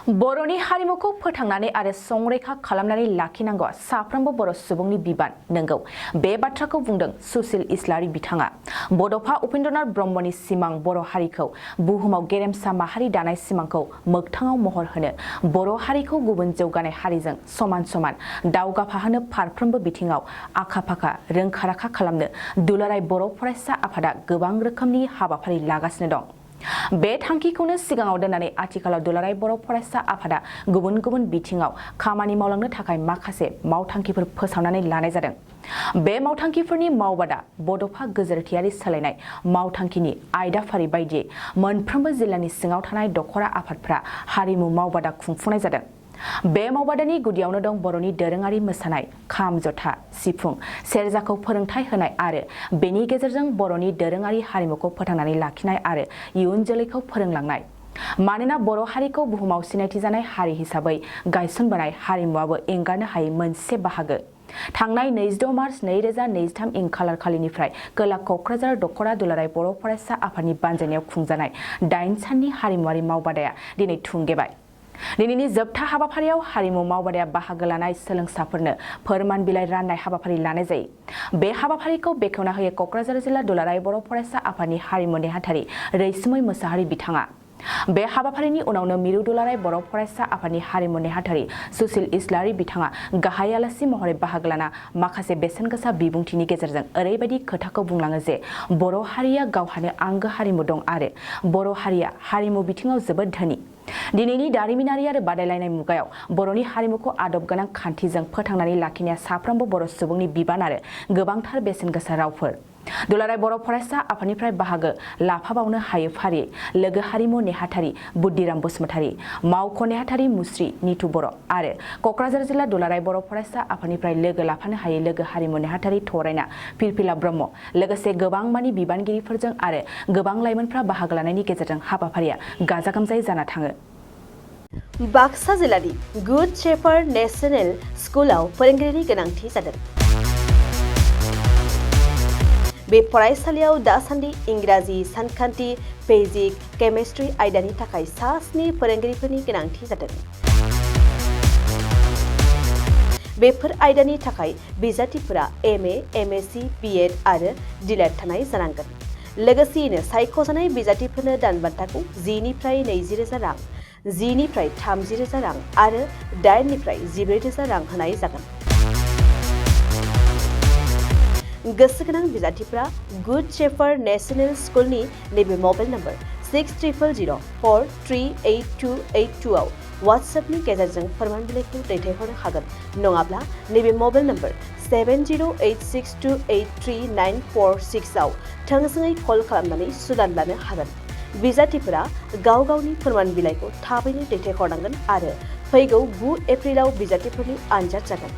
बर'नि हारिमुखौ फोथांनानै आरो संरैखा खालामनानै लाखिनांगौआ साफ्रोमबो बर' सुबुंनि बिबान नंगौ बे बाथ्राखौ बुंदों सुसिल इस्लारि बिथाङा बड'फा उपेन्द्रनाथ ब्रह्मनि सिमां बर' हारिखौ बुहुमाव गेरेमसा माहारि दानाय सिमांखौ मोगथाङाव महर होनो बर' हारिखौ गुबुन जौगानाय हारिजों समान समान दावगाफाहोनो फारफ्रोमबो बिथिङाव आखा-फाखा रोंखा-राखा खालामनो दुलाराय बर' फरायसा आफादा गोबां रोखोमनि हाबाफारि लागासिनो दं। बे थांखिखौनो सिगाङाव दोननानै आथिखालाव दुलाराय बर' फरायसा आफादा गुबुन गुबुन बिथिङाव खामानि मावलांनो थाखाय माखासे मावथांखिफोर फोसावनानै लानाय जादों। बे मावथांखिफोरनि मावबादा बड'फा गोजोरथियारि सोलायनाय मावथांखिनि आयदाफारि बायदियै मोनफ्रोमबो जिल्लानि सिङाव थानाय दख'र आफादफोरा हारिमु मावबादा खुंफुंनाय जादों। बे मावबादानि गुदियावनो दं बर'नि दोरोङारि मोसानाय खाम जथा सिफुं सेरजाखौ फोरोंथाय होनाय आरो बेनि गेजेरजों बर'नि दोरोङारि हारिमुखौ फोथांनानै लाखिनाय आरो इयुन जोलैखौ फोरोंलांनाय। मानोना बर' हारिखौ बुहुमाव सिनायथि जानाय हारि हिसाबै गायसनबोनाय हारिमुआबो एंगारनो हायै मोनसे बाहागो। थांनाय 26 मार्च 2023 इं खालार खालिनिफ्राय खोला क'क्राझार दख'रा दुलाराय बर' फरायसा आफादनि बानजायनायाव खुंजानाय 8 साननि हारिमुआरि मावबादाया दिनै थुंगेबाय। दिनैनि जोबथा हाबाफारियाव हारिमु मावबादाया बाहागो लानाय सोलोंसाफोरनो फोरमान बिलाइ राननाय हाबाफारि लानाय जायो। बे हाबाफारिखौ बेखेवना होयो क'क्राझार जिल्ला दुलाराय बर' फरायसा आफादनि हारिमु नेहाथारि रैसुमै मोसाहारि बिथाङा। बे हाबाफारिनि उनावनो मिरु दुलाराय बर' फरायसा आफादनि हारिमु नेहाथारि सुसिल इस्लारि बिथाङा गाहाय आलासि महरै बाहागो लाना माखासे बेसेनगोसा बिबुंथिनि गेजेरजों ओरैबायदि खोथाखौ बुंलाङो जे बर' हारिया गावहानो आंगो हारिमु दं आरो बर' हारिया हारिमु बिथिङाव जोबोद धोनि। दिनैनि दारिमिनारि आरो बादायलायनाय मुगायाव बर'नि हारिमुखौ आदब गोनां खान्थिजों फोथांनानै लाखिनाया साफ्रोमबो बर' सुबुंनि बिबान आरो गोबांथार बेसेनगोसा रावफोर। दुलाराय बर' फरायसा आफादनिफ्राय बाहागो लाफाबावनो हायो फारियै लोगो हारिमु नेहाथारि बुद्धिराम बसुमतारी, मावख' नेहाथारि मुस्रि निथु बर' आरो क'क्राझार जिल्ला दुलाराय बर' फरायसा आफादनिफ्राय लोगो लाफानो हायो लोगो हारिमु नेहाथारि थरायना फिरफिला ब्रह्म लोगोसे गोबां मानि बिबानगिरिफोरजों आरो गोबां लाइमोनफ्रा बाहागो लानायनि गेजेरजों हाबाफारिया गाजा गोमजायै जाना थाङो। बाक्सा जिल्लानि गुड शेफार्ड नेशनेल स्कुलाव फोरोंगिरिनि गोनांथि जादों। बे फरायसालियाव दासान्दि इंराजि, सानखान्थि, फिजिक, केमिस्ट्रि आयदानि थाखाय 7 फोरोंगिरिफोरनि गोनांथि जादों। बेफोर आयदानि थाखाय बिजाथिफोरा MA, MSc, BEd आरो DLED थानाय जानांगोन। लोगोसेयैनो सायख'जानाय बिजाथिफोरनो दानबान्थाखौ 10 निफ्राय 20,000 रां, 10 निफ्राय 30,000 रां आरो 8 निफ्राय 14,000 रां होनाय जागोन। गोसो गोनां बिजाथिफोरा गुड शेफार्ड नेशनेल स्कुलनि नैबे मबाइल नम्बर 6000043828 आव वाट्सएपनि गेजेरजों फोरमान बिलाइखौ दैथायहरनो हागोन। नङाब्ला नैबे मबाइल नम्बर 7086283946 आव थोंजोङै कल खालामनानै सुलाद लानो हागोन। बिजाथिफोरा गाव गावनि फोरमान बिलाइखौ थाबैनो दैथायहरनांगोन आरो फैगौ 9 एप्रिलाव बिजाथिफोरनि आनजाद जागोन।